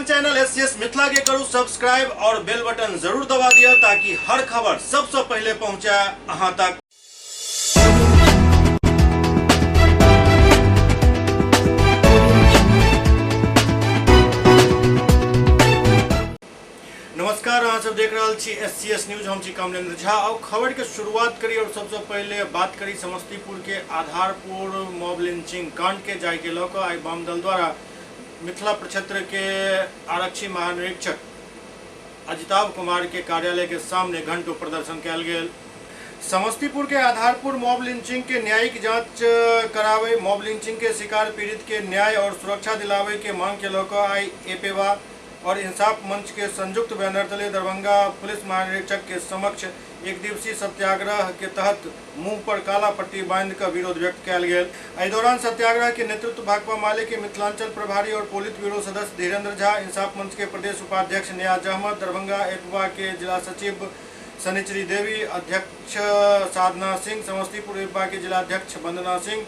अपन channel S C S Mithila के करू सब्सक्राइब और बेल बटन जरूर दबा दिया ताकि हर खबर सबसे पहले पहुंचे अहां तक। नमस्कार, अहाँ सब देख रहल छी एस सी एस न्यूज, हम छी कमलेंद्र झा। और खबर के शुरुआत करी और सबसे पहले बात करी समस्तीपुर के आधारपुर मॉब लिंचिंग कांड के, जाय के लऽ कऽ आइ वाम दल द्वारा मिथिला प्रक्षेत्र के आरक्षी महानिरीक्षक अजिताभ कुमार के कार्यालय के सामने घंटों प्रदर्शन कयल गेल। समस्तीपुर के आधारपुर मॉब लिंचिंग के न्यायिक जांच करावे, मॉब लिंचिंग के शिकार पीड़ित के न्याय और सुरक्षा दिलावे के मांग के लऽ कऽ आइ एपेवा और इंसाफ मंच के संयुक्त बैनर तले दरभंगा पुलिस महानिरीक्षक के समक्ष एक दिवसीय सत्याग्रह के तहत मुंह पर काला पट्टी बांध कर विरोध व्यक्त कयल गेल। एहि दौरान सत्याग्रह के नेतृत्व भाकपा माले के मिथिलांचल प्रभारी और पोलित ब्यूरो सदस्य धीरेन्द्र झा, इंसाफ मंच के प्रदेश उपाध्यक्ष नियाज अहमद, दरभंगा एपवा के जिला सचिव शनिचरी देवी, अध्यक्ष साधना सिंह, समस्तीपुर एपवा के जिलाध्यक्ष वंदना सिंह,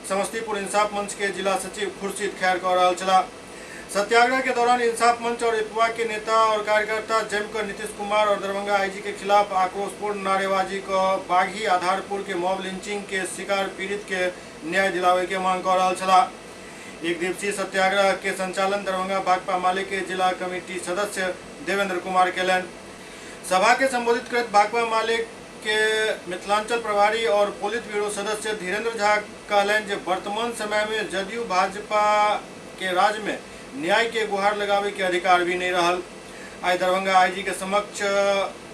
समस्तीपुर इंसाफ मंच के जिला सचिव खुर्शीद खैर कऽ रहल छलाह। सत्याग्रह के दौरान इंसाफ मंच और एपवा के नेता और कार्यकर्ता जमकर नीतीश कुमार और दरभंगा आईजी के खिलाफ आक्रोशपूर्ण नारेबाजी क बाघी आधारपुर के मॉब लिंचिंग के शिकार पीड़ित के न्याय दिलावे के मांग कऽ रहल छलाह। एक दिवसीय सत्याग्रह के संचालन दरभंगा भाकपा माले के जिला कमेटी सदस्य देवेंद्र कुमार केलनि। सभा के संबोधित करैत भाकपा माले के मिथिलांचल प्रभारी और पोलित ब्यूरो सदस्य धीरेन्द्र झा कहलनि जे वर्तमान समय में जदयू भाजपा के राज्य में न्याय के गुहार लगावे के अधिकार भी नहीं रहल। आइ दरभंगा आईजी के समक्ष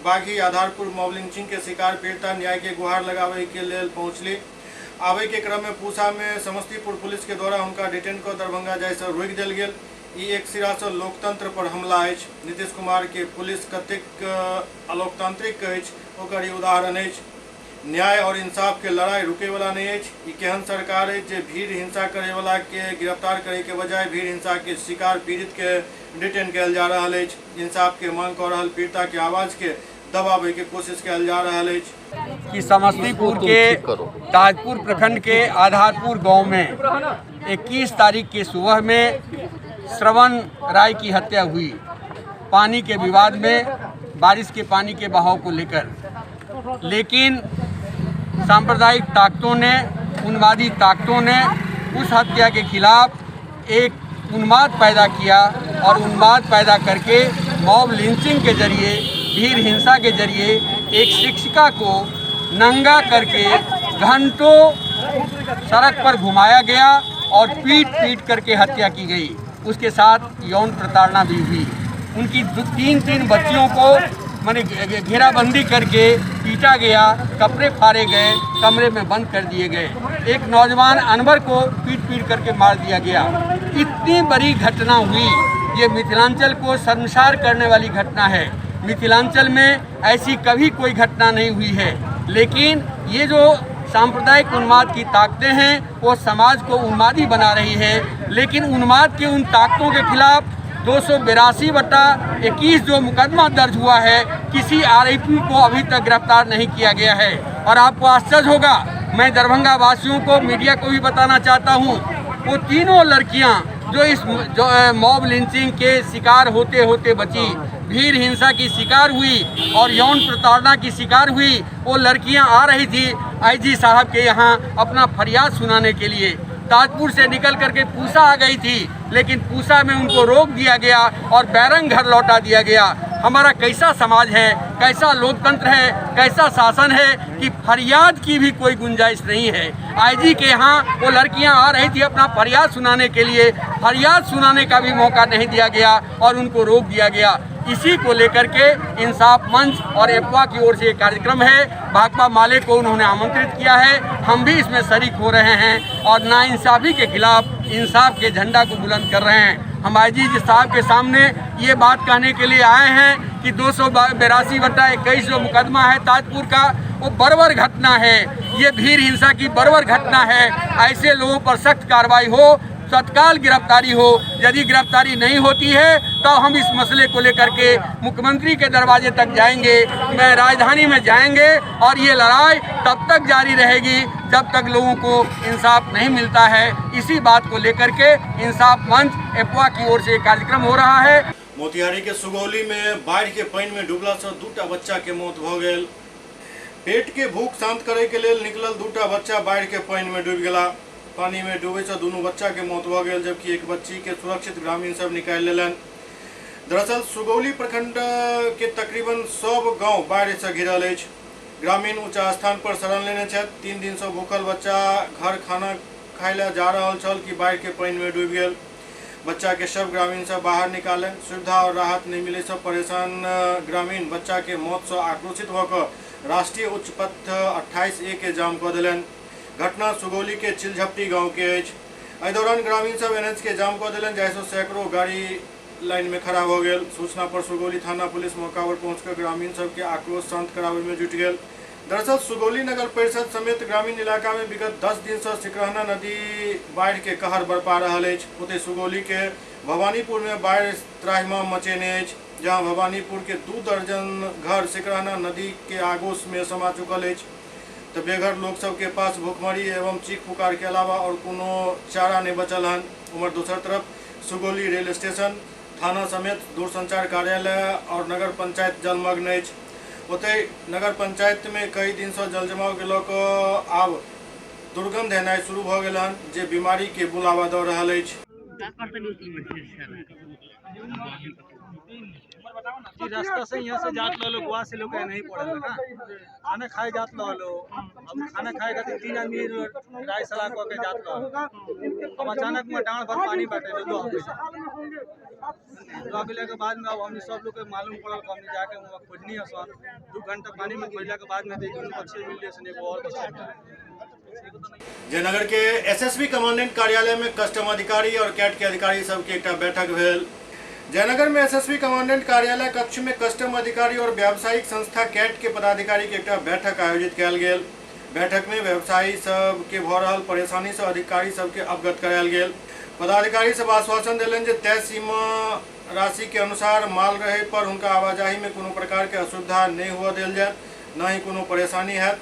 बाघी आधारपुर मॉब लिंचिंग के शिकार पीड़िता न्याय के गुहार लगावे के लेल पहुंचली। आवे के क्रम में पूसा में समस्तीपुर पुलिस के द्वारा हुनका डिटेन कऽ दरभंगा जाय से रोकि देल गेल। ई एक सिरा से लोकतंत्र पर हमला अछि। नीतीश कुमार के पुलिस कतेक अलोकतांत्रिक अछि ओकर ई उदाहरण अछि। न्याय और इंसाफ के लड़ाई रुके वाला नहीं अछि। ई केहन सरकार अछि जे भीड़ हिंसा करे वाला के गिरफ्तार करे के बजाय भीड़ हिंसा के शिकार पीड़ित के डिटेन कयल जा रहल अछि। इंसाफ के मांग कऽ रहल पीड़िता के आवाज के दबावे के कोशिश कयल जा रहल अछि। कि समस्तीपुर के ताजपुर प्रखंड के आधारपुर गांव में 21 तारीख के सुबह में श्रवण राय की हत्या हुई, पानी के विवाद में, बारिश के पानी के बहाव को लेकर। लेकिन सांप्रदायिक ताकतों ने, उन्मादी ताकतों ने उस हत्या के खिलाफ एक उन्माद पैदा किया और उन्माद पैदा करके मॉब लिंचिंग के जरिए, भीड़ हिंसा के जरिए एक शिक्षिका को नंगा करके घंटों सड़क पर घुमाया गया और पीट पीट करके हत्या की गई। उसके साथ यौन प्रताड़ना भी हुई। उनकी 3-3 बच्चियों को माने घेराबंदी करके पीटा गया, कपड़े फाड़े गए, कमरे में बंद कर दिए गए। एक नौजवान अनवर को पीट पीट करके मार दिया गया। इतनी बड़ी घटना हुई, ये मिथिलांचल को शर्मसार करने वाली घटना है। मिथिलांचल में ऐसी कभी कोई घटना नहीं हुई है। लेकिन ये जो सांप्रदायिक उन्माद की ताकतें हैं वो समाज को उन्मादी बना रही है। लेकिन उन्माद के उन ताकतों के खिलाफ 282/21 जो मुकदमा दर्ज हुआ है, किसी आरोपी को अभी तक गिरफ्तार नहीं किया गया है। और आपको आश्चर्य होगा, मैं दरभंगा वासियों को, मीडिया को भी बताना चाहता हूँ, वो तीनों लड़कियाँ जो इस जो मॉब लिंचिंग के शिकार होते होते बची, भीड़ हिंसा की शिकार हुई और यौन प्रताड़ना की शिकार हुई, वो लड़कियां आ रही थी आईजी साहब के यहाँ अपना फरियाद सुनाने के लिए। ताजपुर से निकल करके पूसा आ गई थी, लेकिन पूसा में उनको रोक दिया गया और बैरंग घर लौटा दिया गया। हमारा कैसा समाज है, कैसा लोकतंत्र है, कैसा शासन है कि फरियाद की भी कोई गुंजाइश नहीं है। आईजी के यहाँ वो लड़कियाँ आ रही थी अपना फरियाद सुनाने के लिए, फरियाद सुनाने का भी मौका नहीं दिया गया और उनको रोक दिया गया। इसी को लेकर के इंसाफ मंच और एपवा की ओर से ये कार्यक्रम है। भाकपा माले को उन्होंने आमंत्रित किया है, हम भी इसमें शरीक हो रहे हैं और नाइंसाफ़ी के खिलाफ इंसाफ के झंडा को बुलंद कर रहे हैं। हम आईजी साहब के सामने ये बात कहने के लिए आए हैं कि 282/21 जो मुकदमा है ताजपुर का, वो बर्बर घटना है, ये भीड़ हिंसा की बर्बर घटना है। ऐसे लोगों पर सख्त कार्रवाई हो। तत्काल गिरफ्तारी हो। यदि गिरफ्तारी नहीं होती है तो हम इस मसले को लेकर के मुख्यमंत्री के दरवाजे तक जाएंगे, मैं राजधानी में जाएंगे और ये लड़ाई तब तक जारी रहेगी जब तक लोगों को इंसाफ नहीं मिलता है। इसी बात को लेकर के इंसाफ मंच एपवा की ओर से कार्यक्रम हो रहा है। मोतिहारी के सुगौली में बाढ़ि के पानि में डूबला से 2 बच्चा के मौत भ गेल। पेट के भूख शांत करे के लेल निकलल 2 बच्चा बाढ़ि के पानि में डूबि गेला। पानी में डूबे से दुनू बच्चा के मौत भ गेल, जबकि एक बच्ची के सुरक्षित ग्रामीण सब निकालि लेलनि। दरअसल सुगौली प्रखंड के तकरीबन सब गांव बाढ़ि से घिरल अछि। ग्रामीण ऊंचा स्थान पर शरण लेने छथि। 3 दिन से भूखल बच्चा घर खाना खाय ला जा रहल छल कि बाढ़ि के पानि में डूबि गेल। बच्चा के शव ग्रामीण सब बाहर निकालनि। सुविधा और राहत नहीं मिले सब परेशान ग्रामीण बच्चा के मौत से आक्रोशित होकर राष्ट्रीय उच्च पथ 28A के जाम कऽ देलनि। घटना सुगौली के चिलझपटी गांव के अछि। एहि दौरान ग्रामीण सब NH के जाम कऽ देलनि, जाहिसँ सैकड़ों गाड़ी लाइन में खड़ा हो गेल। सूचना पर सुगौली थाना पुलिस मौका पर पहुंचकर ग्रामीण सबके आक्रोश शांत कराबे में जुटि गेल। दरअसल सुगौली नगर परिषद समेत ग्रामीण इलाका में विगत 10 दिन से सिकरहना नदी बाढ़ि के कहर बरपा रहल अछि। ओतहि सुगौली के भवानीपुर में बाढ़ि त्राहिमाम मचेने अछि, जहां भवानीपुर के 2 दर्जन घर सिकरहना नदी के आगोश में समा चुकल अछि। तो बेघर लोग सबके पास भूखमरी एवं चीख पुकार के अलावा और कोनो चारा नहीं बचल हन। उम्हर दोसर तरफ सुगौली रेल स्टेशन थाना समेत दूरसंचार कार्यालय और नगर पंचायत जलमग्न अछि। ओतहि नगर पंचायत में कई दिन से जल जमाव के लऽ कऽ आब दुर्गंध एनाइ शुरू भऽ गेल हन, जे बीमारी के बुलावा दऽ रहल अछि। रास्ता से यहाँ से जात लो गोवा से लोग नहीं पड़ल ना, खाना खाए जात लो, अब खाना खाए खातिर 3 आदमी राय सलाह कऽ के जात लो। अब अचानक में डाँड़ भर पानी बाटे दो के बाद में अब हमने सब लोग के मालूम पड़ल, हमने जाके वहाँ खोजनी है सर। 2 घंटा पानी में खोजला के बाद में बच्चे मिल गए, एगो और बच्चे। जयनगर के एसएसबी कमांडेंट कार्यालय में कस्टम अधिकारी और कैट के अधिकारी सबके एक बैठक भेल। जयनगर में एसएसबी कमांडेंट कार्यालय कक्ष में कस्टम अधिकारी और व्यावसायिक संस्था कैट के पदाधिकारी के एक बैठक आयोजित कयल गेल। बैठक में व्यवसायी सबके भऽ रहल परेशानी से अधिकारी सबके अवगत करायल गेल। पदाधिकारी सब आश्वासन देलनि जे तय सीमा राशि के अनुसार माल रहे पर हुनका आवाजाही में कोनो प्रकार के असुविधा नहीं हुआ देल जायत, न ही कोनो परेशानी हैत।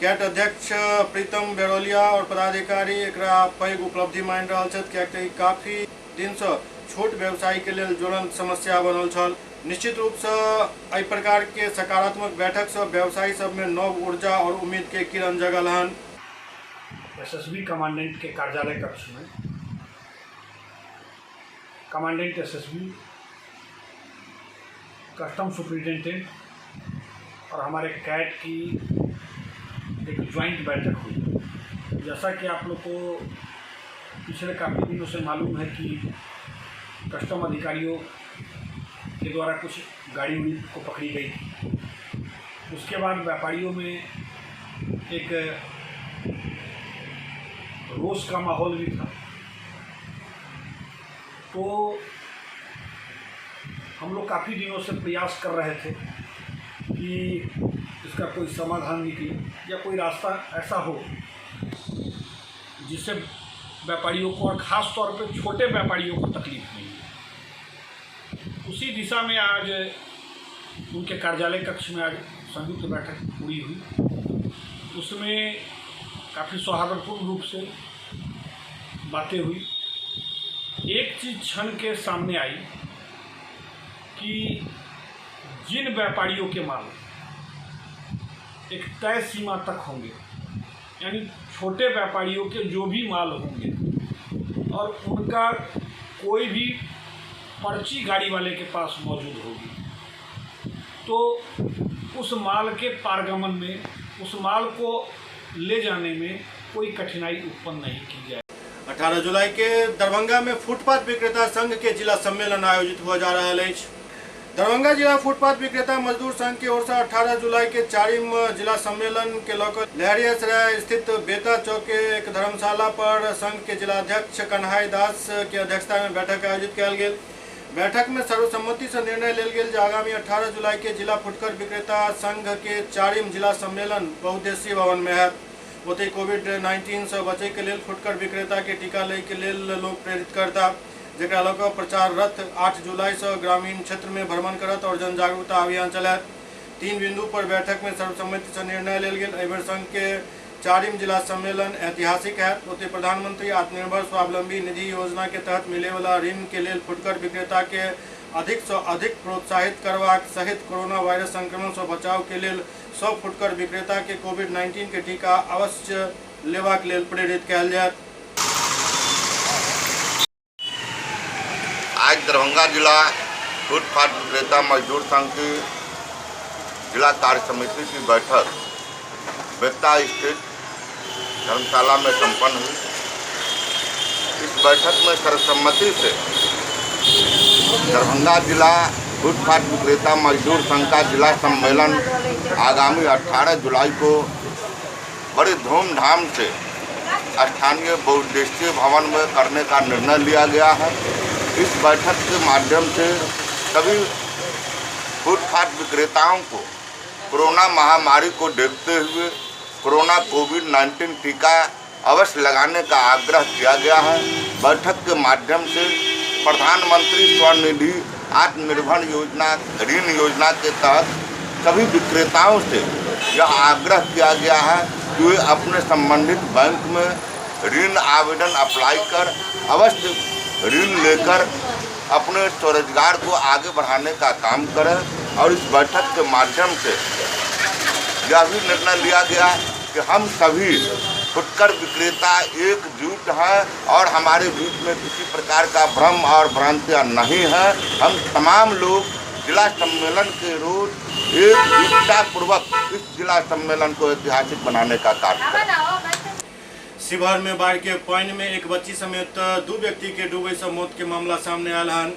कैट अध्यक्ष प्रीतम बेरोलिया और पदाधिकारी एकरा पैघ उपलब्धि मानि रहल छथि, कियाकि काफी दिन से छोट व्यवसायी के लेल ज्वलंत समस्या बनल छल। निश्चित रूप से एहि प्रकार के सकारात्मक बैठक से व्यवसायी सब में नव ऊर्जा और उम्मीद के किरण जगल हन। एसएसबी कमांडेंट के कार्यालय कक्ष में कमांडेंट एसएसबी, कस्टम सुपरिटेंडेंट और हमारे कैट की एक ज्वाइंट बैठक हुई। जैसा कि आप लोग को पिछले काफ़ी दिनों से मालूम है कि कस्टम अधिकारियों के द्वारा कुछ गाड़ी उड़ी को पकड़ी गई थी। उसके बाद व्यापारियों में एक रोष का माहौल भी था। तो हम लोग काफ़ी दिनों से प्रयास कर रहे थे कि इसका कोई समाधान निकले या कोई रास्ता ऐसा हो जिससे व्यापारियों को और ख़ास तौर पे छोटे व्यापारियों को तकलीफ नहीं हो। उसी दिशा में आज उनके कार्यालय कक्ष में आज संयुक्त बैठक पूरी हुई। उसमें काफ़ी सौहार्दपूर्ण रूप से बातें हुई। एक चीज़ क्षण के सामने आई कि जिन व्यापारियों के माल एक तय सीमा तक होंगे, यानी छोटे व्यापारियों के जो भी माल होंगे और उनका कोई भी पर्ची गाड़ी वाले के पास मौजूद होगी, तो उस माल के पारगमन में, उस माल को ले जाने में कोई कठिनाई उत्पन्न नहीं की जाए। 18 जुलाई के दरभंगा में फुटपाथ विक्रेता संघ के जिला सम्मेलन आयोजित हुआ जा रहा है। दरभंगा जिला फुटपाथ विक्रेता मजदूर संघ की ओर से 18 जुलाई के 4 जिला सम्मेलन के लौकर लहरियासराय स्थित बेता चौक के एक धर्मशाला पर संघ के जिलाध्यक्ष कन्हाई दास के अध्यक्षता में बैठक आयोजित कयल गेल। बैठक में सर्वसम्मति से निर्णय लेल गेल जे आगामी 18 जुलाई के जिला फुटकर विक्रेता संघ के 4 जिला सम्मेलन बहुउद्देशीय भवन में है। ओतहि कोविड-19 से बचय के लेल फुटकर विक्रेता के टीका लै के लेल लोक प्रेरित करता, जकरा लऽ कऽ प्रचार रथ 8 जुलाई से ग्रामीण क्षेत्र में भ्रमण करत और जन जागरूकता अभियान चलायत। 3 बिंदु पर बैठक में सर्वसम्मति से निर्णय लेल गेल। एहि बेर संघ के 4 जिला सम्मेलन ऐतिहासिक है। ओतहि प्रधानमंत्री आत्मनिर्भर स्वावलंबी निधि योजना के तहत मिले वाला ऋण के लेल फुटकर विक्रेता के अधिक से अधिक प्रोत्साहित करबाक सहित कोरोना वायरस संक्रमण से बचाव के लेल सब फुटकर विक्रेता के कोविड-19 के टीका अवश्य लेबाक लेल प्रेरित कयल जायत। आज दरभंगा जिला फुटपाथ विक्रेता मजदूर संघ की जिला कार्य समिति की बैठक बेत्ता स्थित धर्मशाला में संपन्न हुई। इस बैठक में सर्वसम्मति से दरभंगा जिला फुटपाथ विक्रेता मजदूर संघ का जिला सम्मेलन आगामी 18 जुलाई को बड़ी धूमधाम से स्थानीय बहुउद्देशीय भवन में करने का निर्णय लिया गया है। इस बैठक के माध्यम से सभी फुटपाथ विक्रेताओं को कोरोना महामारी को देखते हुए कोरोना कोविड-19 टीका अवश्य लगाने का आग्रह किया गया है। बैठक के माध्यम से प्रधानमंत्री स्वनिधि आत्मनिर्भर योजना ऋण योजना के तहत सभी विक्रेताओं से यह आग्रह किया गया है कि वे अपने संबंधित बैंक में ऋण आवेदन अप्लाई कर अवश्य ऋण लेकर अपने स्वरोजगार को आगे बढ़ाने का काम करें। और इस बैठक के माध्यम से यह भी निर्णय लिया गया कि हम सभी फुटकर विक्रेता एकजुट हैं और हमारे बीच में किसी प्रकार का भ्रम और भ्रांतियाँ नहीं है। हम तमाम लोग जिला सम्मेलन के रोज एकजुटता पूर्वक इस जिला सम्मेलन को ऐतिहासिक बनाने का कार्य करें। शिवहर में बाढ़ के पानी में एक बच्ची समेत 2 व्यक्ति के डूबे से मौत के मामला सामने आयल हन।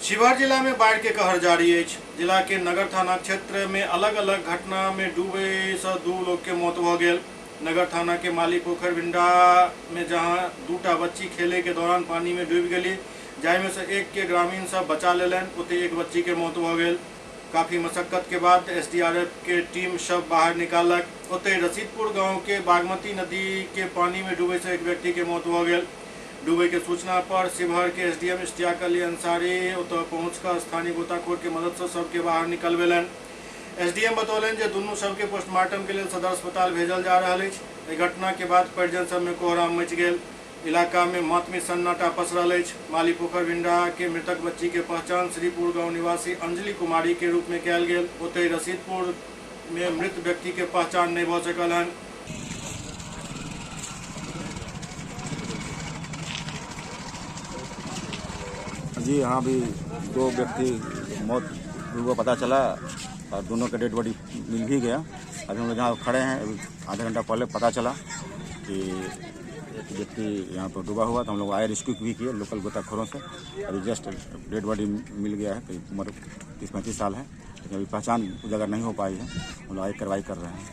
शिवहर जिला में बाढ़ के कहर जारी अछि। जिला के नगर थाना क्षेत्र में अलग अलग घटना में डूबे से 2 लोग के मौत भ गेल। नगर थाना के माली पोखर भिंडा में जहां 2 बच्ची खेले के दौरान पानी में डूबि गेली, जाहिमे से एक के ग्रामीण सब बचा लेलनि, ओतहि एक बच्ची के मौत भ गेल। काफी मशक्कत के बाद एसडीआरएफ के टीम शव बाहर निकालक। ओतहि रसीदपुर गांव के बागमती नदी के पानी में डूबे से एक व्यक्ति के मौत भ गेल। डूबे के सूचना पर शिवहर के एसडीएम इश्तियाक अली अंसारी ओतऽ पहुँच कऽ स्थानीय गोताखोर के मदद से सबके बाहर निकलबेलनि। एसडीएम बतौलनि जे दुनू सबके पोस्टमार्टम के लेल सदर अस्पताल भेजल जा रहल अछि। एहि घटना के बाद परिजन सब में कोहराम मचि गेल। इलाका में मातमी सन्नाटा पसरल अछि। माली पोखर भिंडा के मृतक बच्ची के पहचान श्रीपुर गांव निवासी अंजलि कुमारी के रूप में कयल गेल। ओतहि रसीदपुर में मृत व्यक्ति के पहचान नहीं भऽ सकल हन। जी हाँ, अभी 2 व्यक्ति मौत को पता चला और दोनों का डेड बॉडी मिल भी गया। अभी हम लोग जहाँ खड़े हैं अभी आधा घंटा पहले पता चला कि एक व्यक्ति यहाँ पर डूबा हुआ, तो हम लोग आए, रेस्क्यू भी किए लोकल गोताखोरों से। अभी जस्ट डेड बॉडी मिल गया है, करीब उम्र 30-35 साल है, लेकिन अभी पहचान उजागर नहीं हो पाई है। हम लोग आगे कार्रवाई कर रहे हैं।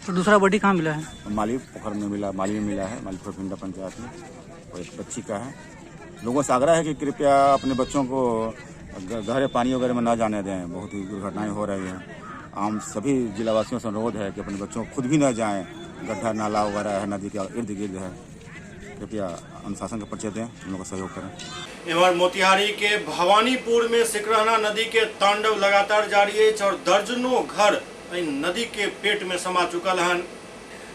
तो दूसरा बॉडी कहाँ मिला है? माली पोखर में मिला, माली में मिला है, माली पोखर भिंडा पंचायत में, और एक बच्ची का है। लोगों से आग्रह है कि कृपया अपने बच्चों को गहरे पानी वगैरह में न जाने दें, बहुत ही दुर्घटनाएँ हो रही हैं। आम सभी जिलावासियों से अनुरोध है कि अपने बच्चों को खुद भी न जाएं, गड्ढा नाला वगैरह है नदी के इर्द गिर्द है, कृपया अनुशासन का परिचय दें, हम लोग का सहयोग करें। एम्हर मोतिहारी के भवानीपुर में सिकरहना नदी के तांडव लगातार जारी अछि और दर्जनों घर एहि नदी के पेट में समा चुकल हन।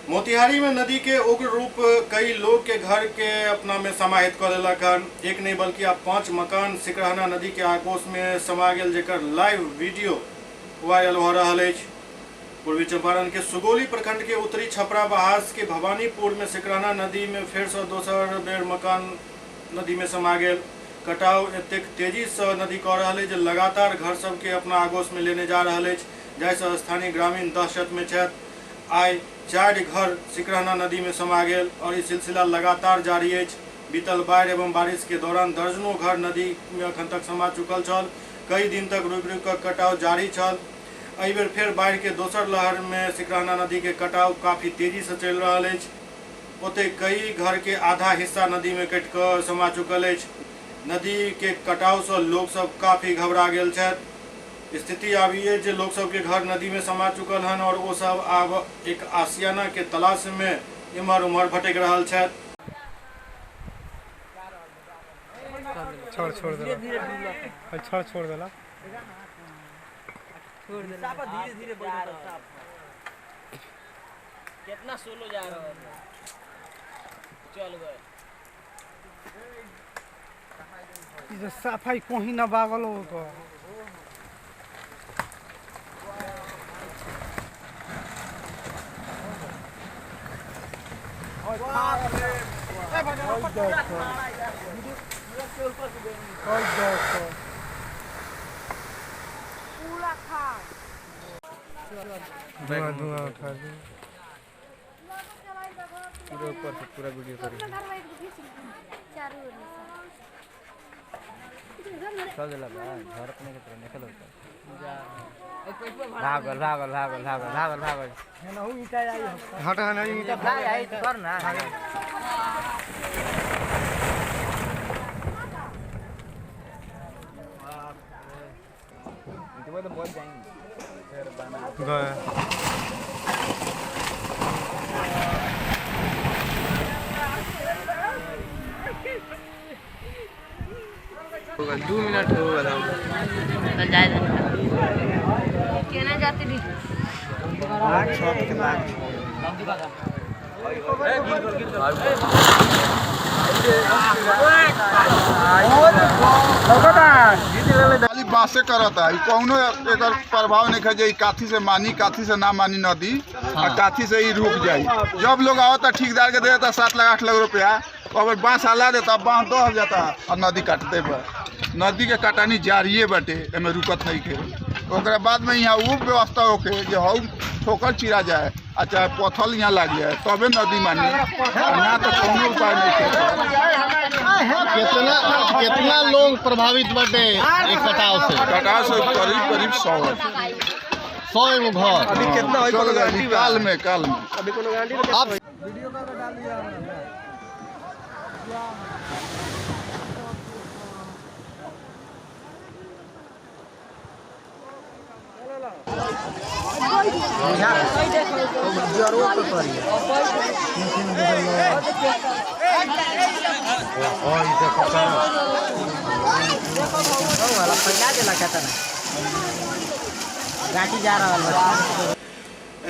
मोतिहारी में नदी के उग्र रूप कई लोग के घर के अपना में समाहित कर लेलक हन। एक नहीं बल्कि अब 5 मकान सिकरहना नदी के आगोश में समा गेल, जेकर लाइव वीडियो वायरल हो रहा अछि। पूर्वी चंपारण के सुगौली प्रखंड के उत्तरी छपरा बहास के भवानीपुर में सिकरहना नदी में फेर से दोसर बेर मकान नदी में समा गेल। कटाव एतेक तेजी से नदी कऽ रहल अछि जे लगातार घर सबके अपना आगोश में लेने जा रहल अछि, जाहिसँ स्थानीय ग्रामीण दहशत में छथि। आइ 4 घर सिकरहना नदी में समा गेल और ई सिलसिला लगातार जारी अछि। बीतल बाढ़ि एवं बारिश के दौरान दर्जनों घर नदी में अखन तक समा चुकल छल। कई दिन तक रुकि रुकि कऽ कटाव जारी छल। एहि बेर फेर बाढ़ि के दोसर लहर में सिकरहना नदी के कटाव काफी तेजी से चलि रहल अछि। ओतहि कई घर के आधा हिस्सा नदी में कटि कऽ समा चुकल अछि। नदी के कटाव से लोग सब काफी घबरा गेल छथि। स्थिति आब ई जे लोक सबके घर नदी में समा चुकल हन और वो सब आब एक आशियाना के तलाश में इम्हर उम्हर भटक रहल छथि। छोड़ छोड़ देला, छोड़ छोड़ देला, धीरे धीरे कितना सोलो जा रहा है, चल गए। सफाई कहीं ना बागल हो। धुआं धुआं उठा दे पूरा ऊपर से पूरा वीडियो करी। चल देला बा घर अपने के तरह निकल होता। भागल भागल भागल भागल भागल भागल। हेनहु ईटा आई हट हन ईटा आई कर ना। बाप रे तो बहुत जाएंगे गए। 2 मिनट हो गया। चल जाए केना जाते भी खाली बासे करता है, कौनो एकर प्रभाव नहीं है जे काथी से मानी काथी से ना मानी नदी और काथी से ही रुक जाई। जब लोग आवता ठेकेदार के दे देता 7 लाख 8 लाख रुपया, अब बांस हला देता, बांस दह जाता और नदी काटते बा। नदी के कटानी जारिये बाटे, एमे रुकत नहीं के। ओकरा बाद में यहाँ वो व्यवस्था होके जे हऊ ठोकर चिरा जाए आ चाहे पथल यहाँ लाग जाए तबे नदी मानी, ना तो कौनो उपाय नहीं के। कितना कितना लोग प्रभावित बाटे एक कटाव से? कटाव से करीब करीब 100 एगो घर। अभी कितना काल में काल में अभी कोनो गारंटी आप वीडियो का डाल दिया।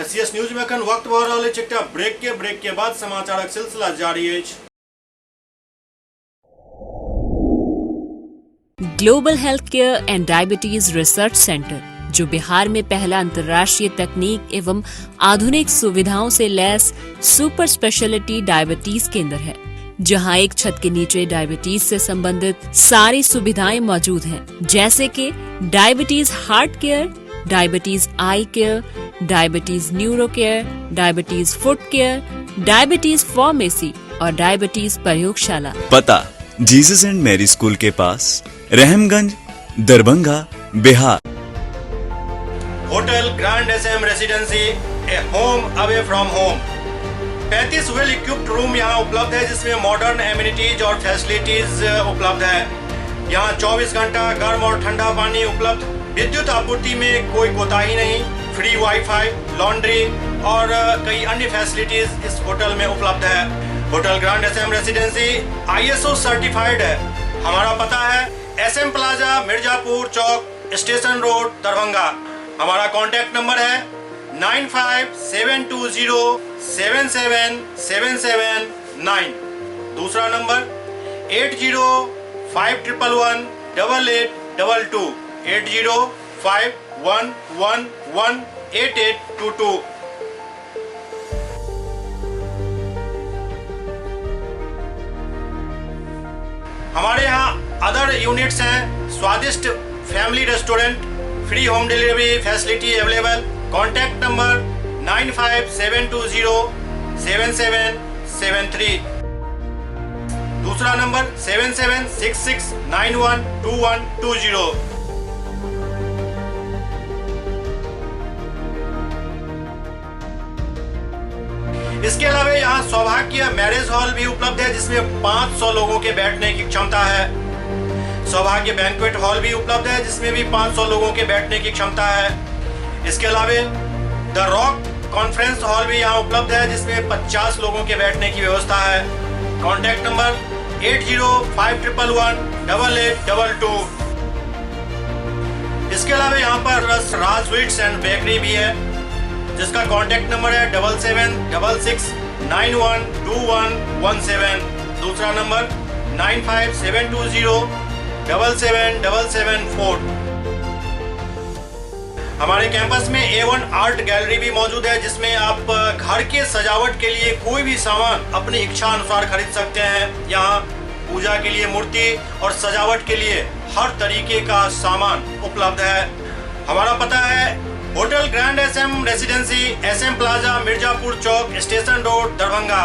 एससीएस न्यूज में अखन वक्त भऽ रहल अछि एकटा ब्रेक के बाद समाचारक सिलसिला जारी अछि। Global health care and diabetes research centre, जो बिहार में पहला अंतर्राष्ट्रीय तकनीक एवं आधुनिक सुविधाओं से लैस सुपर स्पेशलिटी डायबिटीज केंद्र है, जहां एक छत के नीचे डायबिटीज से संबंधित सारी सुविधाएं मौजूद हैं, जैसे कि diabetes heart care, diabetes eye care, diabetes neuro care, diabetes foot care, diabetes pharmacy और डायबिटीज प्रयोगशाला। पता जीसस एंड मैरी स्कूल के पास, Rahamganj, Darbhanga, Bihar. Hotel grand S M residency, a home away from home. 35 well equipped room यहाँ उपलब्ध है, जिसमें modern amenities और facilities उपलब्ध है। यहाँ 24 घंटा गर्म और ठंडा पानी उपलब्ध, विद्युत आपूर्ति में कोई कोताही नहीं, फ्री वाईफाई, लॉन्ड्री और कई अन्य फैसिलिटीज इस होटल में उपलब्ध है। Hotel grand S M residency ISO certified है। हमारा पता है SM plaza, Mirzapur Chowk, station road, Darbhanga. हमारा कॉन्टैक्ट नंबर है 9572077779। दूसरा नंबर 805111 8822, 8051118822। हमारे यहाँ अदर यूनिट्स हैं, स्वादिष्ट family restaurant, free home delivery facility available. Contact number 9572077773। दूसरा नंबर 7766912120। इसके अलावा यहाँ सौभाग्य मैरिज हॉल भी उपलब्ध है, जिसमें 500 लोगों के बैठने की क्षमता है। सौभाग्य बैंक्वेट हॉल भी उपलब्ध है, जिसमें भी 500 लोगों के बैठने की क्षमता है। इसके अलावे the rock conference hall भी यहाँ उपलब्ध है, जिसमें 50 लोगों के बैठने की व्यवस्था है। Contact number 8051118822। इसके अलावा यहाँ पर राज स्वीट्स एंड बेकरी भी है, जिसका कॉन्टैक्ट नंबर है 7766912117। दूसरा नंबर 9572077774। हमारे कैंपस में A1 art gallery भी मौजूद है, जिसमें आप घर के सजावट के लिए कोई भी सामान अपनी इच्छा अनुसार खरीद सकते हैं। यहाँ पूजा के लिए मूर्ति और सजावट के लिए हर तरीके का सामान उपलब्ध है। हमारा पता है hotel grand SM residency, SM plaza, Mirzapur Chowk, station road, Darbhanga.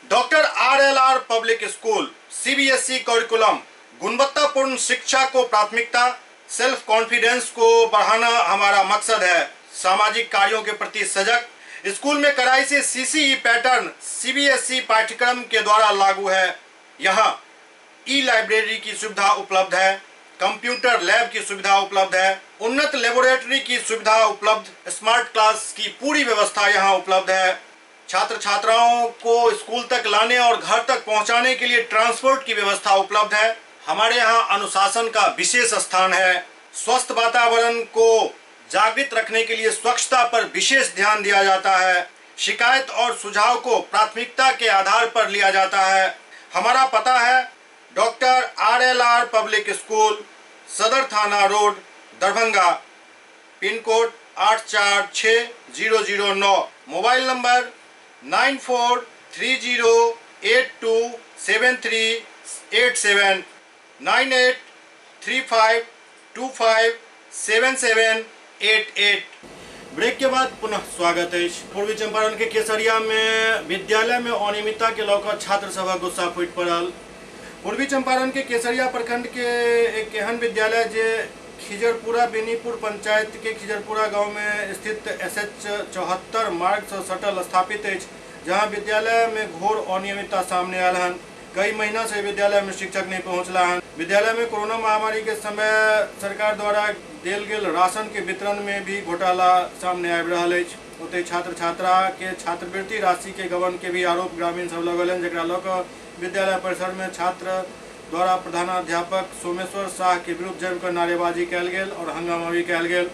Doctor RLR public school, CBSE curriculum, गुणवत्तापूर्ण शिक्षा को प्राथमिकता, सेल्फ कॉन्फिडेंस को बढ़ाना हमारा मकसद है। सामाजिक कार्यों के प्रति सजग, स्कूल में कड़ाई से सीसीई पैटर्न सीबीएसई पाठ्यक्रम के द्वारा लागू है। यहाँ ई लाइब्रेरी की सुविधा उपलब्ध है, कंप्यूटर लैब की सुविधा उपलब्ध है, उन्नत लेबोरेटरी की सुविधा उपलब्ध, स्मार्ट क्लास की पूरी व्यवस्था यहाँ उपलब्ध है। छात्र छात्राओं को स्कूल तक लाने और घर तक पहुंचाने के लिए ट्रांसपोर्ट की व्यवस्था उपलब्ध है। हमारे यहाँ अनुशासन का विशेष स्थान है। स्वस्थ वातावरण को जागृत रखने के लिए स्वच्छता पर विशेष ध्यान दिया जाता है। शिकायत और सुझाव को प्राथमिकता के आधार पर लिया जाता है। हमारा पता है doctor RLR public school, Sadar थाना road, Darbhanga, pin code 846009, mobile number 9430827387, 9835257788। Break के बाद पुनः स्वागत है। पूर्वी चंपारण के केसरिया में विद्यालय में अनियमितता के लऽ छात्र सभा गुस्सा फूटि पड़ल। पूर्वी चंपारण के केसरिया प्रखंड के एक एहन विद्यालय जे खिजरपुरा बेनीपुर पंचायत के खिजरपुरा गांव में स्थित SH 74 मार्ग से सटल स्थापित अछि, जहां विद्यालय में घोर अनियमितता सामने आयल हन। कई महीना से विद्यालय में शिक्षक नहीं पहुँचला हन। विद्यालय में कोरोना महामारी के समय सरकार द्वारा देल गेल राशन के वितरण में भी घोटाला सामने आबि रहल अछि। ओतहि छात्र छात्रा के छात्रवृत्ति राशि के गबन के भी आरोप ग्रामीण सब लगौलनि, जकरा लऽ कऽ विद्यालय परिसर में छात्र द्वारा प्रधानाध्यापक सोमेश्वर शाह के विरुद्ध जमकर नारेबाजी कयल गेल और हंगामा भी कयल गेल।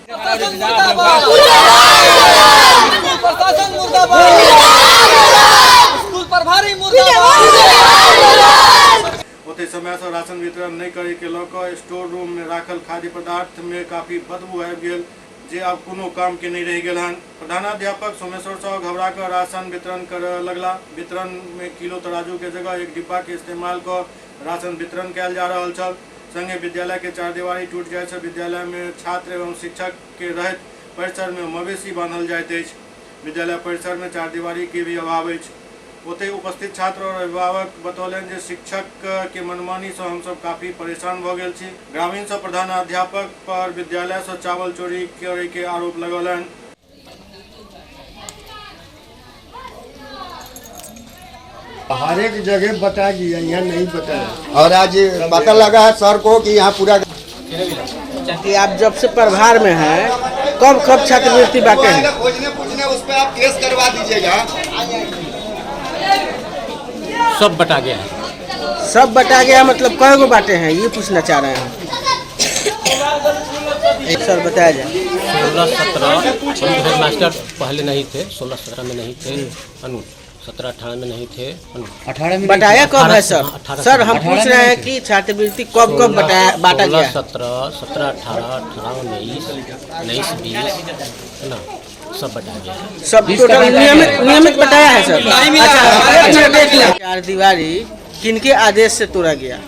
ओतहि समय से राशन वितरण नहीं करे के लऽ कऽ स्टोर रूम में राखल खाद्य पदार्थ में काफी बदबू आबि गेल, जे आब कोनो काम के नहीं रहि गेल हन। प्रधानाध्यापक सोमेश्वर साह घबरा कऽ राशन वितरण करऽ लगला। वितरण में किलो तराजू के जगह एक डिब्बा के इस्तेमाल कऽ राशन वितरण कयल जा रहल छल। संगे विद्यालय के चारदीवारी टूटि जाय छै। विद्यालय में छात्र एवं शिक्षक के रहैत परिसर में मवेशी बांधल जाइत अछि। विद्यालय परिसर में चारदीवारी के भी अभाव अछि। ओतहि उपस्थित छात्र और अभिभावक बतौलनि जे शिक्षक के मनमानी से हमसब काफी परेशान भऽ गेल छी। ग्रामीण सब प्रधानाध्यापक पर विद्यालय से चावल चोरी करे के आरोप लगौलनि। हर एक जगह बता दिया, यहाँ नहीं बताया। और आज पता लगा है सर को कि यहाँ पूरा कि आप जब से प्रभार में हैं कब कब छात्रवृत्ति बांटे हैं? खोजने पूछने उस पर आप केस करवा दीजिएगा। सब बटा गया है। सब बटा गया मतलब कई गो बांटे हैं, ये पूछना चाह रहे हैं सर, बताया जाए। 16-17 हेडमास्टर पहले नहीं थे, 16-17 में नहीं थे, अनु 17-18 में नहीं थे, 18 में बताया कब है सर? सर हम पूछ रहे हैं कि छात्रवृत्ति कब कब बताया बांटा गया? 17, 17, 18, 18, 19, 19, 20 है ना, सब बताया गया है। सब टोटल नियमित बताया है सर। अच्छा, देख लिया। चार दीवारी किनके आदेश से तोड़ा गया?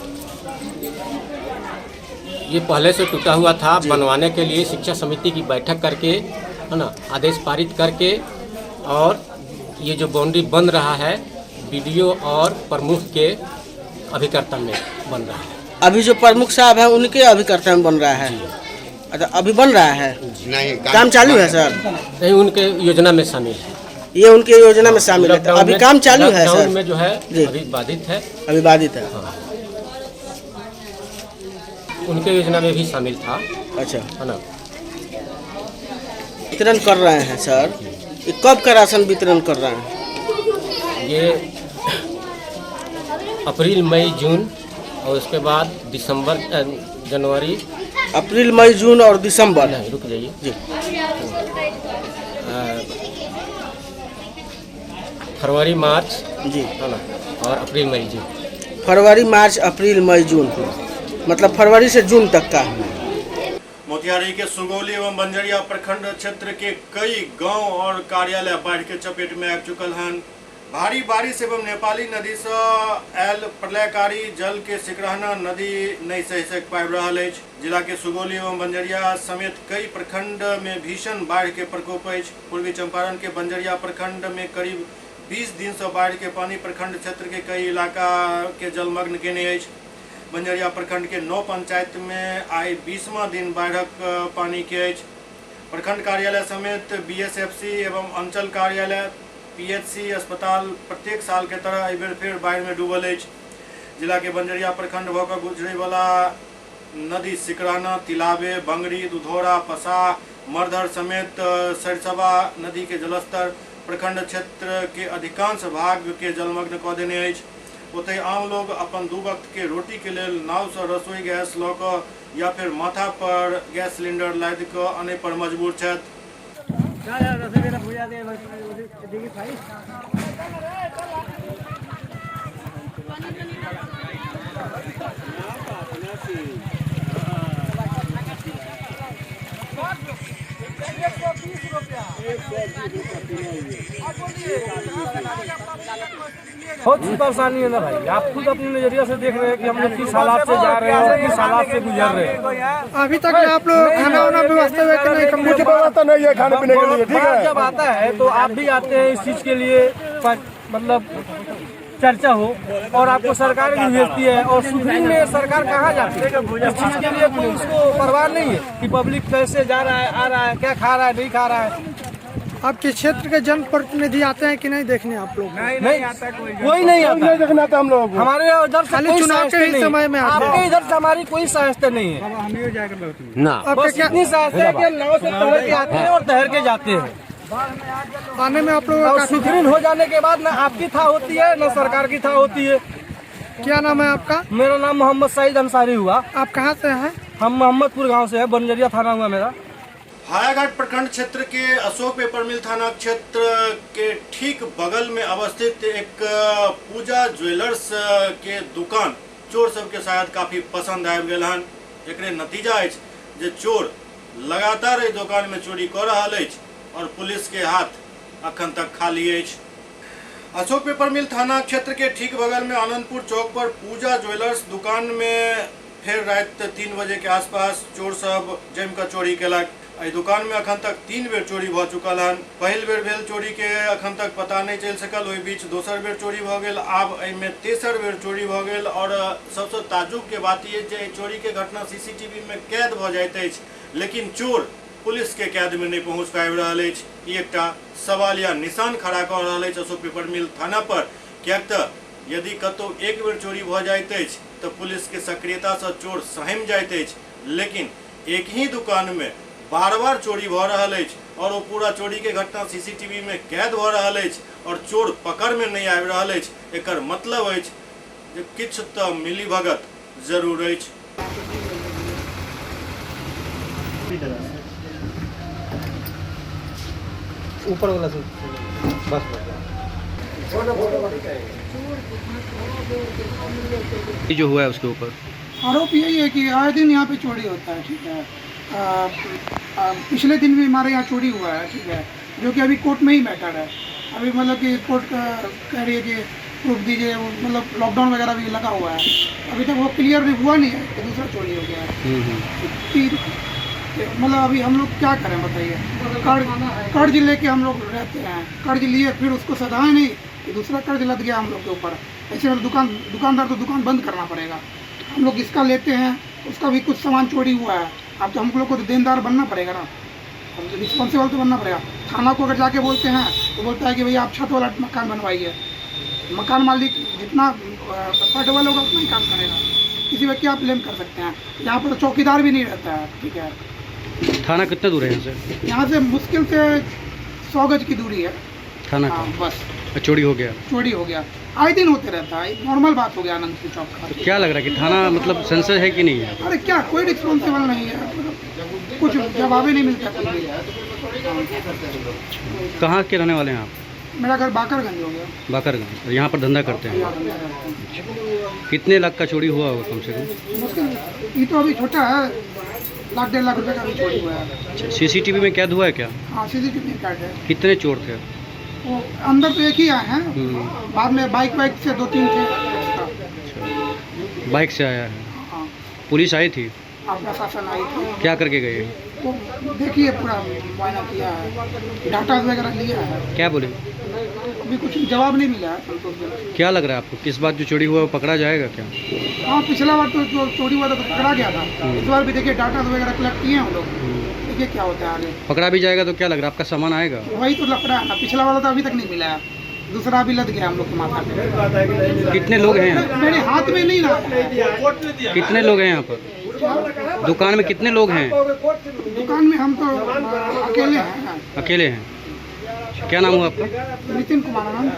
ये पहले से टूटा हुआ था, बनवाने के लिए शिक्षा समिति की बैठक करके है ना आदेश पारित करके, और ये जो बाउंड्री बन रहा है बीडीओ और प्रमुख के अभिकर्ता में बन रहा है। अभी जो प्रमुख साहब हैं उनके अभिकर्ता में बन रहा है। अच्छा, अभी बन रहा है? नहीं, काम चालू है सर? नहीं, उनके योजना में शामिल है। ये उनके योजना में शामिल है। तो अभी काम चालू है सर? में जो है जी। अभी बाधित है। अभी बाधित है। हाँ। उनके योजना में भी शामिल था। अच्छा, है ना। वितरण कर रहे हैं सर, ये कब का राशन वितरण कर रहे हैं? ये अप्रैल, मई, जून और उसके बाद दिसंबर, जनवरी। अप्रैल, मई, जून और दिसंबर। नहीं, रुक जाइए जी। फरवरी, मार्च जी, है ना, और अप्रैल, मई, जून। फरवरी, मार्च, अप्रैल, मई, जून, मतलब फरवरी से जून तक का। मोतिहारी के सुगौली एवं बंजरिया प्रखंड क्षेत्र के कई गांव और कार्यालय बाढ़ के चपेट में आबि चुकल हन। भारी बारिश एवं नेपाली नदी से आयल प्रलयकारी जल के सिकरहना नदी नहीं सहि सक पाबि रहल अछि। जिला के सुगौली एवं बंजरिया समेत कई प्रखंड में भीषण बाढ़ के प्रकोप अछि। पूर्वी चंपारण के बंजरिया प्रखंड में करीब 20 दिन से बाढ़ के पानी प्रखंड क्षेत्र के कई इलाका के जलमग्न केने अछि। बंजरिया प्रखंड के 9 पंचायत में आइ 20वां दिन बाढ़क पानी के अछि। प्रखंड कार्यालय समेत बीएसएफसी एवं अंचल कार्यालय, पीएचसी अस्पताल प्रत्येक साल के तरह एहि बेर फेर बाढ़ि में डूबल अछि। जिला के बंजरिया प्रखंड भऽ कऽ गुजरे वाला नदी सिकराना, तिलावे, बंगरी, दुधौरा, पसा, मरधर समेत सरिसबा नदी के जलस्तर प्रखंड क्षेत्र के अधिकांश भाग के जलमग्न कऽ देने अछि। ओतहि आम लोग अपन 2 वक्त के रोटी के लेल नाव से रसोई गैस लऽ कऽ या फिर माथा पर गैस सिलेंडर लादि कऽ अनै पर मजबूर छथि। बहुत परेशानी है ना भाई, आप खुद अपने नजरिया से देख रहे हैं कि हम लोग किस हालात से जा रहे हैं और किस हालात से गुजर रहे हैं। अभी तक आप लोग खाना वाना व्यवस्था है कि नहीं? कुछ व्यवस्था नहीं है खाने पीने के लिए। ठीक है, जब आता है तो आप भी आते हैं इस चीज के लिए, मतलब चर्चा हो और आपको सरकार भी भेजती है। और सुप्रीम में सरकार कहाँ जाती है इस चीज के लिए कोई उसको परवाह नहीं है कि पब्लिक कैसे जा रहा है, आ रहा है, क्या खा रहा है, नहीं खा रहा है। आपके क्षेत्र के जनप्रतिनिधि आते हैं कि नहीं देखने आप लोग? नहीं आता, कोई नहीं आता, नहीं देखना आता हम लोगों को। हमारे इधर खाली चुनाव के ही समय में आते हैं। आपके इधर से हमारी कोई सहायता नहीं है ना, बस इतनी सहायता है कि हम नाव से तैर के आते हैं और तैर के जाते हैं। आने में आप लोग और सुखरीन हो जाने के बाद न आपकी था होती है न सरकार की था होती है। क्या नाम है आपका? मेरा नाम मोहम्मद सईद अंसारी हुआ। आप कहाँ से हैं? हम मोहम्मदपुर गाँव से है, बंजरिया थाना हुआ मेरा। हायाघाट प्रखंड क्षेत्र के अशोक पेपर मिल थाना क्षेत्र के ठीक बगल में अवस्थित एक पूजा ज्वेलर्स के दुकान चोर सबके शायद काफी पसंद आबि गेल हन। एकरे नतीजा अछि जे चोर लगातार एहि दुकान में चोरी कऽ रहल अछि और पुलिस के हाथ अखन तक खाली अछि। अशोक पेपर मिल थाना क्षेत्र के ठीक बगल में आनंदपुर चौक पर पूजा ज्वेलर्स दुकान में फिर रात 3 बजे के आसपास चोर सब जमि कऽ चोरी केलक। एहि दुकान में अखन तक 3 बेर चोरी भऽ चुकल हन। पहिल बेर भेल चोरी के अखन तक पता नहीं चलि सकल, ओहि बीच दोसर बेर चोरी भऽ गेल, आब एहिमे तेसर बेर चोरी भऽ गेल। और सबसँ ताजुब के बात ई जे एहि चोरी के घटना सीसीटीवी में कैद भऽ जाइत अछि, लेकिन चोर पुलिस के कैद में नहीं पहुँच पाबि रहल अछि। ई एकटा सवालिया निशान खड़ा कऽ रहल अछि अशोक पेपर मिल थाना पर, किएक तऽ यदि कतौ एक बेर चोरी भऽ जाइत अछि तऽ पुलिस के सक्रियता सँ चोर सहमि जाइत अछि, लेकिन एक ही दुकान में बार बार चोरी भऽ रहल अछि और ओ पूरा चोरी के घटना सीसीटीवी में कैद भऽ रहल अछि और चोर पकड़ में नहीं आबि रहल अछि। एकर मतलब अछि जे किछु तऽ मिलीभगत जरूर अछि। ऊपर वाला से बस जो हुआ है उसके ऊपर आरोप यही है कि आए दिन यहाँ पे चोरी होता है, ठीक है। पिछले दिन भी हमारे यहाँ चोरी हुआ है, ठीक है, जो कि अभी कोर्ट में ही मैटर है। अभी मतलब कि कोर्ट कह रही है कि प्रूफ दीजिए, वो मतलब लॉकडाउन वगैरह भी लगा हुआ है, अभी तक वो क्लियर भी हुआ नहीं है कि दूसरा चोरी हो गया है। मतलब अभी हम लोग क्या करें बताइए। कर्ज लेके हम लोग रहते हैं, कर्ज लिए फिर उसको सधाए नहीं कि दूसरा कर्ज लद गया हम लोग के ऊपर। ऐसे में दुकानदार तो दुकान बंद करना पड़ेगा। हम लोग इसका लेते हैं, उसका भी कुछ सामान चोरी हुआ है, अब तो हम लोग को तो देनदार बनना पड़ेगा ना, हम तो रिस्पॉन्सिबल तो बनना पड़ेगा। थाना को अगर जाके बोलते हैं तो बोलता है कि भैया आप छत वाला मकान बनवाइए। मकान मालिक जितना कंफर्टेबल होगा उतना ही काम करेगा, किसी पर क्या ब्लेम कर सकते हैं। यहाँ पर तो चौकीदार भी नहीं रहता है, ठीक है। थाना कितना दूर है यहाँ से? यहाँ से मुश्किल से 100 गज की दूरी है थाना का। हाँ, बस। चोरी हो गया? चोरी हो गया, आए दिन होते रहता है, नॉर्मल बात हो गया आनंदपुर चौक का। तो क्या लग रहा है कि थाना मतलब सेंसर है कि नहीं है? अरे क्या, कोई रिस्पॉन्सिबल नहीं है, मतलब कुछ जवाब ही नहीं मिलता कुछ भी। कहाँ के रहने वाले हैं आप? मेरा घर बाकरगंज हो गया। बाकरगंज, और यहाँ पर धंधा करते हैं। कितने लाख का चोरी हुआ होगा कम से कम? मुश्किल, ये तो अभी छोटा है, लाख 1.5 लाख रुपए का भी चोरी हुआ है। सीसीटीवी में कैद हुआ है क्या? हाँ, सीसीटीवी में कैद है। कितने चोर थे? वो अंदर तो एक ही आए हैं, बाद में बाइक वाइक से 2-3 थे। अच्छा, बाइक से आया है। हाँ। पुलिस आई थी? हाँ, प्रशासन आई थी। क्या करके गए? वो देखिए पूरा मुआयना किया है, डाटा वगैरह लिया है। क्या बोले? अभी कुछ जवाब नहीं मिला है संतोषजनक। क्या लग रहा है आपको, किस बात जो चोरी हुआ वो पकड़ा जाएगा क्या? हाँ, पिछला बार तो जो चोरी हुआ था तो पकड़ा गया था, इस बार भी देखिए डाटा वगैरह कलेक्ट किए हैं हम लोग, देखिए क्या होता है आगे। पकड़ा भी जाएगा तो क्या लग रहा है आपका सामान आएगा? वही तो लफड़ा है ना, पिछला वाला तो अभी तक नहीं मिला है, दूसरा भी लद गया हम लोग के माथा पे। कितने लोग हैं? मेरे हाथ में नहीं ना। कितने लोग हैं यहाँ पर दुकान में? कितने लोग हैं दुकान में? हम तो अकेले हैं। अकेले हैं। क्या नाम हुआ आपका? नितिन कुमार आनंद।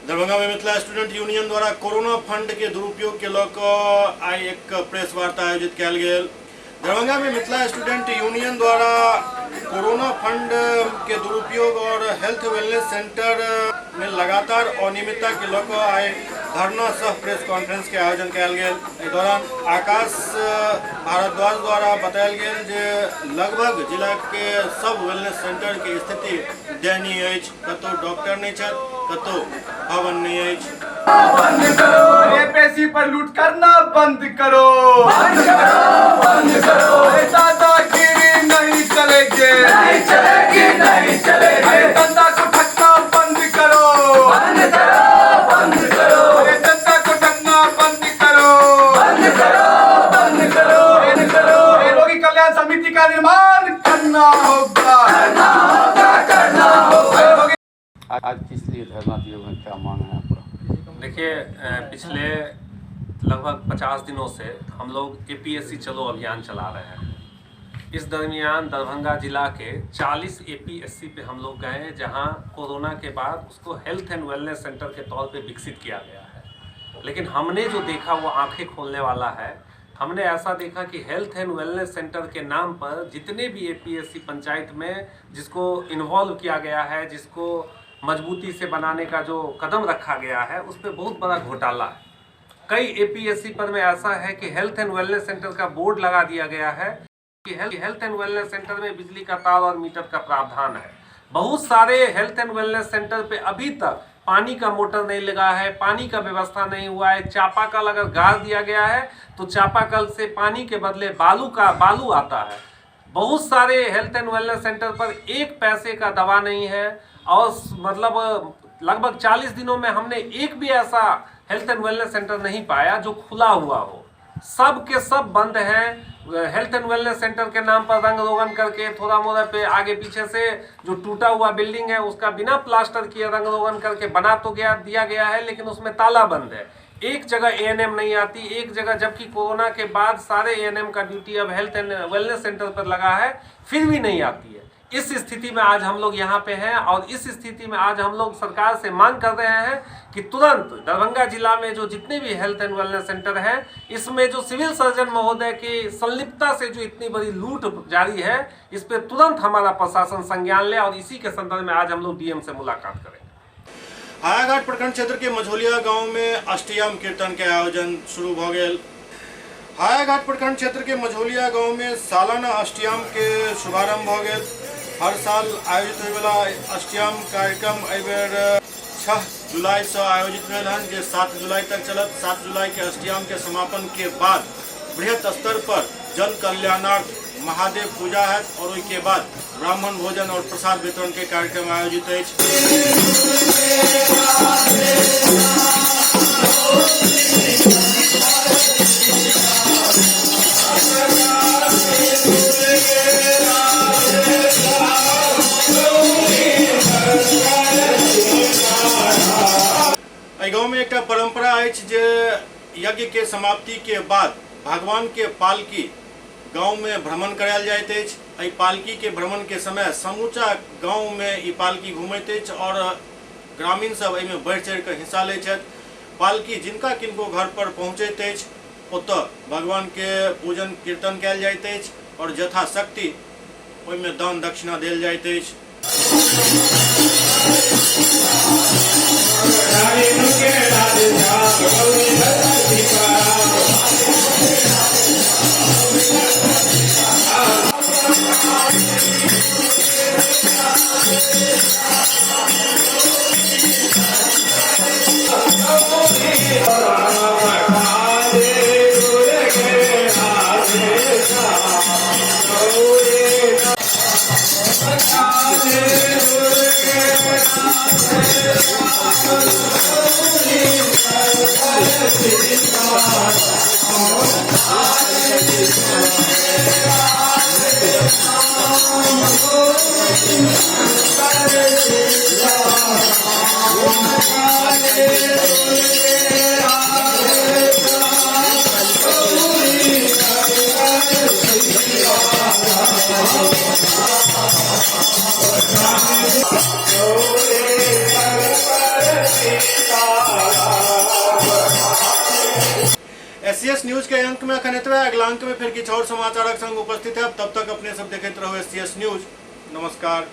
दरभंगा में मिथिला स्टूडेंट यूनियन द्वारा कोरोना फंड के दुरुपयोग के लऽ कऽ आइ एक प्रेस वार्ता आयोजित कयल गेल। दरभंगा में मिथिला स्टूडेंट यूनियन द्वारा कोरोना फंड के दुरुपयोग और हेल्थ वेलनेस सेंटर में लगातार अनियमितता के लऽ कऽ आइ धरना सह प्रेस कॉन्फ्रेंस के आयोजन कयल गेल। एहि दौरान आकाश भारद्वाज द्वारा बतायल गेल जे लगभग जिला के सब वेलनेस सेंटर के स्थिति दयनीय अछि, कतौ डॉक्टर नहीं छथि, कतौ भवन नहीं अछि। बंद करो, एपीएससी पर लूट करना बंद करो, बंद करो, बंद करो। दादागिरी नहीं चलेगी, नहीं चलेगी, नहीं चलेगी। जनता को ठगना बंद करो, बंद करो, बंद करो। जनता को ठगना बंद करो, बंद करो, बंद करो, बंद करो। रोगी कल्याण समिति का निर्माण करना होगा, करना होगा, करना होगा। आज किस लिए धरना दिए हुए, क्या मांग है आपका? देखिए, पिछले लगभग 50 दिनों से हम लोग एपीएससी चलो अभियान चला रहे हैं। इस दरमियान दरभंगा जिला के 40 एपीएससी पे हम लोग गए, जहां कोरोना के बाद उसको हेल्थ एंड वेलनेस सेंटर के तौर पे विकसित किया गया है। लेकिन हमने जो देखा वो आंखें खोलने वाला है। हमने ऐसा देखा कि हेल्थ एंड वेलनेस सेंटर के नाम पर जितने भी एपीएससी पंचायत में जिसको इन्वॉल्व किया गया है, जिसको मजबूती से बनाने का जो कदम रखा गया है, उस पर बहुत बड़ा घोटाला है। कई एपीएससी पर में ऐसा है कि हेल्थ एंड वेलनेस सेंटर का बोर्ड लगा दिया गया है कि हेल्थ एंड वेलनेस सेंटर में बिजली का तार और मीटर का प्रावधान है। बहुत सारे हेल्थ एंड वेलनेस सेंटर पे अभी तक पानी का मोटर नहीं लगा है, पानी का व्यवस्था नहीं हुआ है। चापाकल अगर गाड़ दिया गया है तो चापाकल से पानी के बदले बालू आता है। बहुत सारे हेल्थ एंड वेलनेस सेंटर पर एक पैसे का दवा नहीं है। और मतलब लगभग 40 दिनों में हमने एक भी ऐसा हेल्थ एंड वेलनेस सेंटर नहीं पाया जो खुला हुआ हो। सब के सब बंद हैं। हेल्थ एंड वेलनेस सेंटर के नाम पर रंग रोगन करके थोड़ा मोड़ा पे आगे पीछे से जो टूटा हुआ बिल्डिंग है उसका बिना प्लास्टर किए रंग रोगन करके बना तो गया दिया गया है, लेकिन उसमें ताला बंद है। एक जगह एएनएम नहीं आती, एक जगह, जबकि कोरोना के बाद सारे एएनएम का ड्यूटी अब हेल्थ एंड वेलनेस सेंटर पर लगा है, फिर भी नहीं आती है। इस स्थिति में आज हम लोग यहाँ पे हैं और इस स्थिति में आज हम लोग सरकार से मांग कर रहे हैं कि तुरंत दरभंगा जिला में जो जितने भी हेल्थ एंड वेलनेस सेंटर हैं, इसमें जो सिविल सर्जन महोदय की संलिप्तता से जो इतनी बड़ी लूट जारी है, इस पर तुरंत हमारा प्रशासन संज्ञान ले। और इसी के संदर्भ में आज हम लोग डीएम से मुलाकात करेंगे। हायाघाट प्रखंड क्षेत्र के मझौलिया गांव में अष्टयाम कीर्तन के आयोजन शुरू भ गेल। हायाघाट प्रखंड क्षेत्र के मझौलिया गांव में सालाना अष्टयाम के शुभारंभ भ गेल। हर साल आयोजित होयवला अष्टयाम कार्यक्रम एहि बेर 6 जुलाई से आयोजित भेल हन, जे 7 जुलाई तक चलत। 7 जुलाई के अष्टयाम के समापन के बाद बृहत स्तर पर जन कल्याणार्थ महादेव पूजा हैत और ओहिके बाद ब्राह्मण भोजन और प्रसाद वितरण के कार्यक्रम आयोजित अछि। एहि गाँव में एकटा परंपरा अछि जे यज्ञ के समाप्ति के बाद भगवान के पालकी गाँव में भ्रमण करायल जाइत अछि। एहि पालकी के भ्रमण के समय समूचा गाँव में ई पालकी घुमैत अछि और ग्रामीण सब एहिमे बढ़ि चढ़ि कऽ हिस्सा लैत छथि। पालकी जिनका किनको घर पर पहुँचैत अछि ओतऽ भगवान के पूजन कीर्तन कयल जाइत अछि और यथाशक्ति ओहिमे दान दक्षिणा देल जाइत अछि। एससीएस न्यूज के अंक में अखन एतबे। अगला अंक में फिर किछु और समाचारक संग उपस्थित है। तब तक अपने सब देखैत रहू एससीएस न्यूज। नमस्कार।